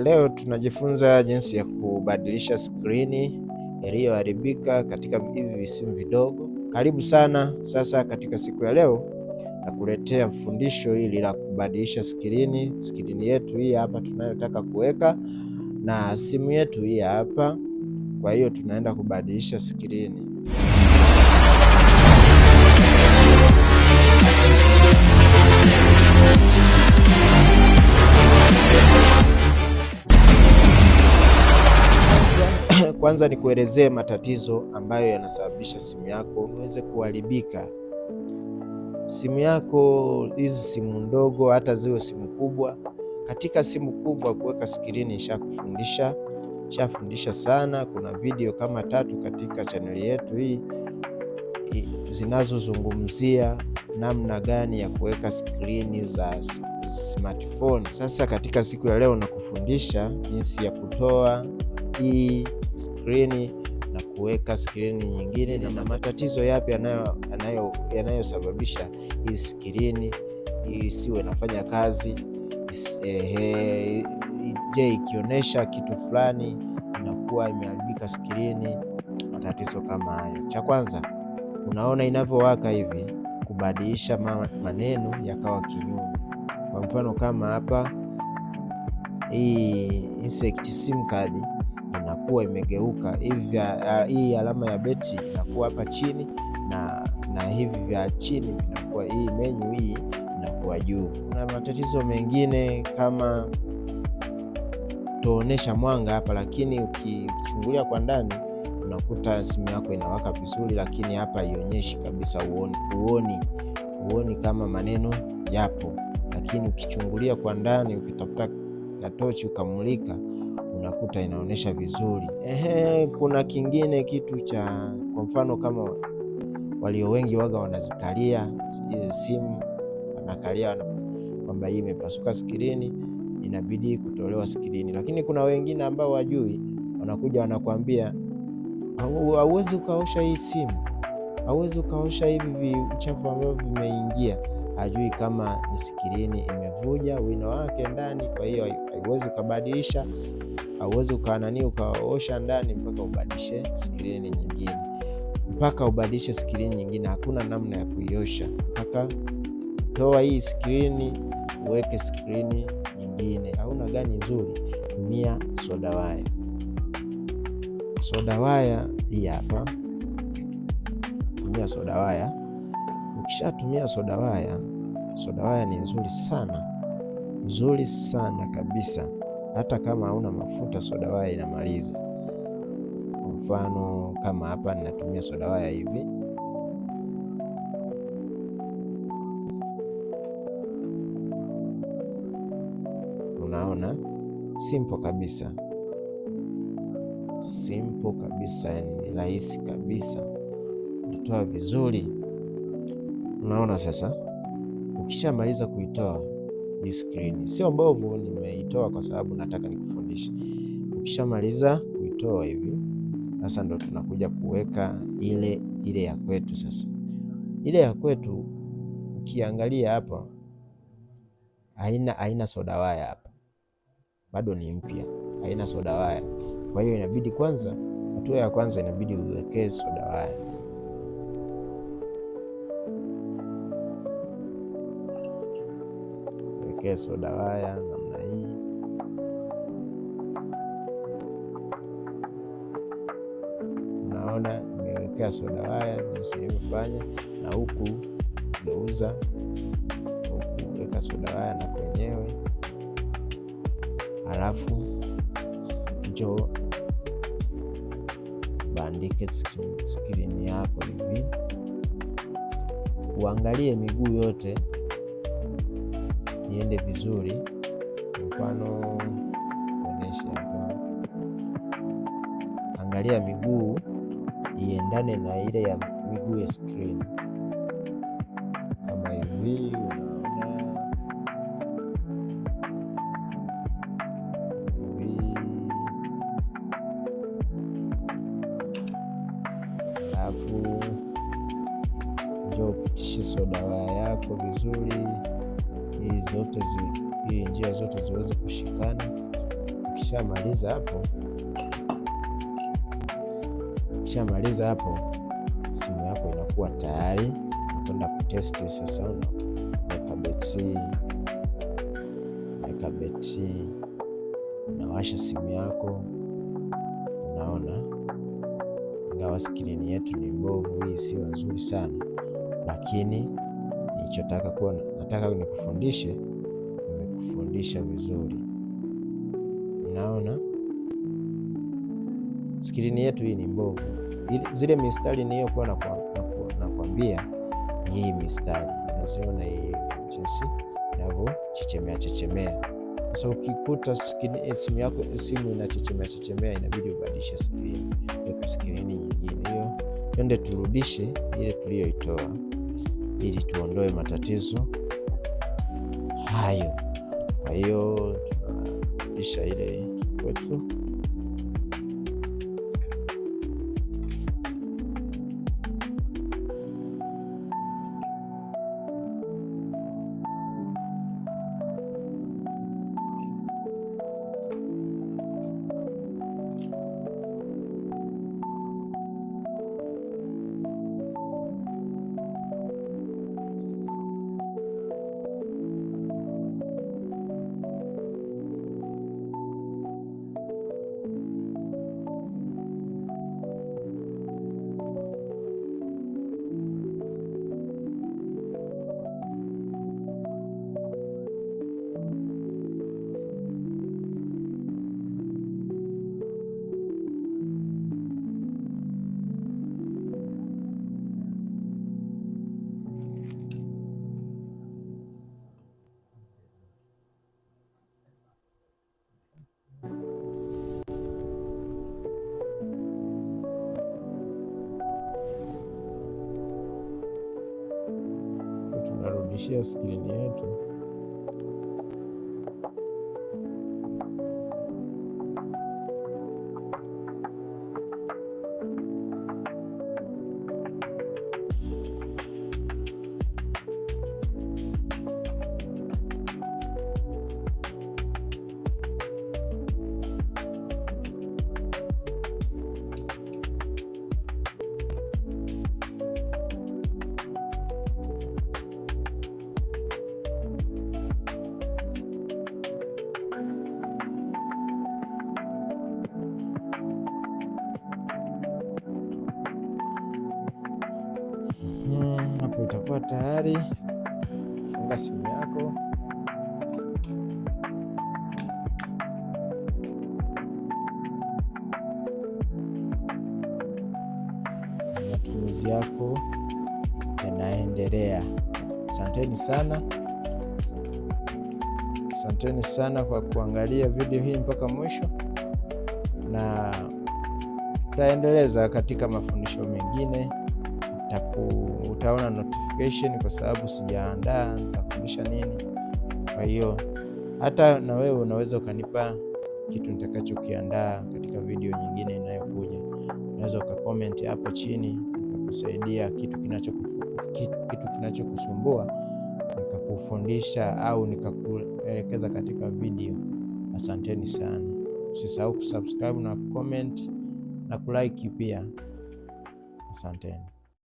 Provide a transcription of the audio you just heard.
Leo tunajifunza jinsi ya kubadilisha skrini iliyoharibika katika hivi visimu vidogo. Karibu sana. Sasa katika siku ya leo nakuletea fundisho hili la kubadilisha skrini. Skrini yetu hii hapa tunayotaka kuweka na simu yetu hii hapa. Kwa hiyo tunaenda kubadilisha skrini. Kwanza nikuelezee matatizo ambayo yanasababisha simu yako iweze kuharibika. Simu yako, hizi simu ndogo hata ziwe simu kubwa, katika simu kubwa kuweka skrini nishafundisha sana. Kuna video kama 3 katika chaneli yetu hii zinazozungumzia namna gani ya kuweka skrini za smartphone. Sasa katika siku ya leo nakufundisha jinsi ya kutoa hii skrini na kuweka skrini nyingine, na matatizo yapi yanayosababisha hii skrini isiwe inafanya kazi. Je, ikionyesha kitu fulani inakuwa imeharibika skrini? Matatizo kama hayo. Cha kwanza, unaona inavyowaka hivi, kubadilisha maneno yakawa kinyume. Kwa mfano kama hapa hii insect sim card inakuwa imegeuka hivi, hii alama ya beti inakuwa hapa chini na hivi vya chini vinakuwa, hii menu hii inakuwa juu. Kuna matatizo mengine kama tuonesha mwanga hapa, lakini ukichungulia kwa ndani unakuta simu yako inawaka vizuri, lakini hapa haionyeshi kabisa, uoni kama maneno yapo. Lakini ukichungulia kwa ndani, ukitafuta na tochi ukamulika, unakuta inaonesha vizuri. Kuna kingine kitu cha, kwa mfano kama walio wengi waga wanazikalia simu, wanakalia kwamba hii imepasuka skrini, inabidi kutolewa skrini. Lakini kuna wengine ambao wajui, wanakuja wanakuambia hauwezi ukaosha hii simu, hauwezi ukaosha hivi uchafu ambao vimeingia. Hajui kama ni skrini imevuja wino wake ndani, kwa hiyo haiwezi ukabadilisha, hauwezi ukaosha ndani mpaka ubadilishe skrini nyingine. Mpaka ubadilishe skrini nyingine, hakuna namna ya kuiosha mpaka toa hii skrini uweke skrini nyingine. Hauna gani nzuri, tumia soda waya. Soda waya hii hapa, tumia soda waya. Ukishatumia soda waya, soda waya ni nzuri sana, nzuri sana kabisa. Hata kama hauna mafuta, soda waya inamaliza. Kwa mfano kama hapa ninatumia soda waya hivi, unaona simple kabisa, simple kabisa, yani ni rahisi kabisa, natoa vizuri. Unaona sasa, ukishamaliza kuitoa hii screen, sio mbovu, nimeitoa kwa sababu nataka nikufundishe. Ukishamaliza kuitoa hivi, sasa ndo tunakuja kuweka ile ya kwetu. Sasa ile ya kwetu ukiangalia hapa haina soda waya hapa, bado ni mpya, haina soda waya. Kwa hiyo inabidi kwanza, hatua ya kwanza inabidi uwekee soda waya. Uwekee soda waya namna hii. Unaona nimewekea soda waya jinsi nilivyofanya, na huku geuza, huku weka soda waya na kwenyewe, alafu njoo bandike skrini yako hivi, uangalie miguu yote iende vizuri. Mfano onesha hapa, angalia miguu iendane na ile ya miguu ya screen kama hivi, unaona hivi. Alafu njoo upitishe soda waya yako vizuri, ili njia zote ziweze kushikana. Ukishamaliza hapo simu yako inakuwa tayari kwenda kutesti. Sasa unaweka betri, unawasha simu yako. Unaona, ingawa skrini yetu ni mbovu, hii sio nzuri sana, lakini nilichotaka kuwa nataka nikufundishe, nimekufundisha vizuri. Unaona skrini yetu hii ni mbovu. Zile mistari niliyokuwa nakwambia ni hii mistari, unaziona hii jinsi inavyochechemea chechemea. Sasa ukikuta simu yako simu inachechemea chechemea, inabidi ubadilishe skrini, weka skrini nyingine. Hiyo twende turudishe ile tuliyoitoa ili tuondoe matatizo hayo. Kwa hiyo tunarudisha ile kwetu. Tunarudishia skrini yetu. Hapo itakuwa tayari. Funga simu yako. Matumizi yako yanaendelea. Asanteni sana. Asanteni sana kwa kuangalia video hii mpaka mwisho, na tutaendeleza katika mafundisho mengine. Utaona notification kwa sababu sijaandaa nitafundisha nini. Kwa hiyo hata na wewe unaweza ukanipa kitu nitakachokiandaa katika video nyingine inayokuja. Unaweza ukacomment hapo chini nikakusaidia kitu kinachokusumbua, nikakufundisha au nikakuelekeza katika video. Asanteni sana. Usisahau kusubscribe na comment na kulike pia. Asanteni.